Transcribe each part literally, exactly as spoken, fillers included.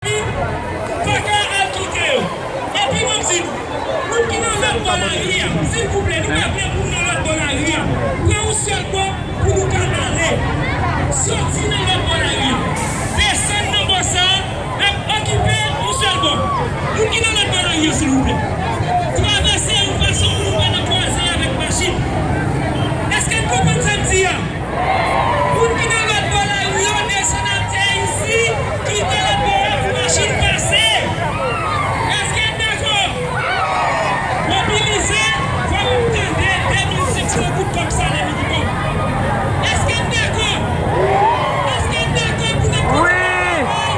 Paka al kite yo. Epi m ap di nou, moun ki nan lòt bò lari a, silvouplè, nou pa vle moun nan lòt bò lari a. Pran yon sèl bò pou nou ka ale. Soti nan lòt bò lari a. Desann nan bò sa a, n ap okipe yon sèl bò. Moun ki nan lòt bò lari a, silvouplè. Travèse yon fason pou nou pa nan kwaze avèk machin. Èske n konprann sa m di a? Moun ki nan lòt bò lari yo, desann atè isi, kite lòt bò a pou machin pase. Èske n dakò? Mobilize, fò nou tande de mil senk san goud kòb salè minimòm. Èske n dakò? Èske n dakò pou n ap kontinye travay?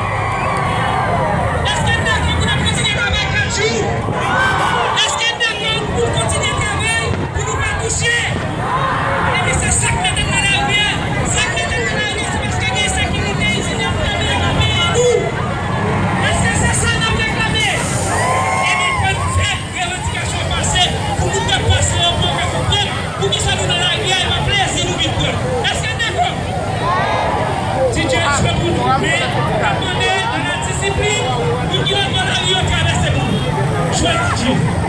Èske n dakò pou n ap kontinye travay kat jou? Èske n dakò pou n kontinye travay pou nou pa kouche? Ebyen, se sa k mete n nan lari a. Sa k mete n nan lari a, se paske gen sekirite isit, y ap fèmen yo nan peyi nou. Èske se sa n ap reklame? Ebyen, fò n fè revandikasyon pase pou moun k ap pase yo pou yo ka konprann poukisa nou nan lari a, e pa plezi nou vin pran. Èske n dakò? D J, jwe pou nou. Men, n ap mande nan la disiplin, moun ki nan lari yo travèse pou nou. Jwe, D J.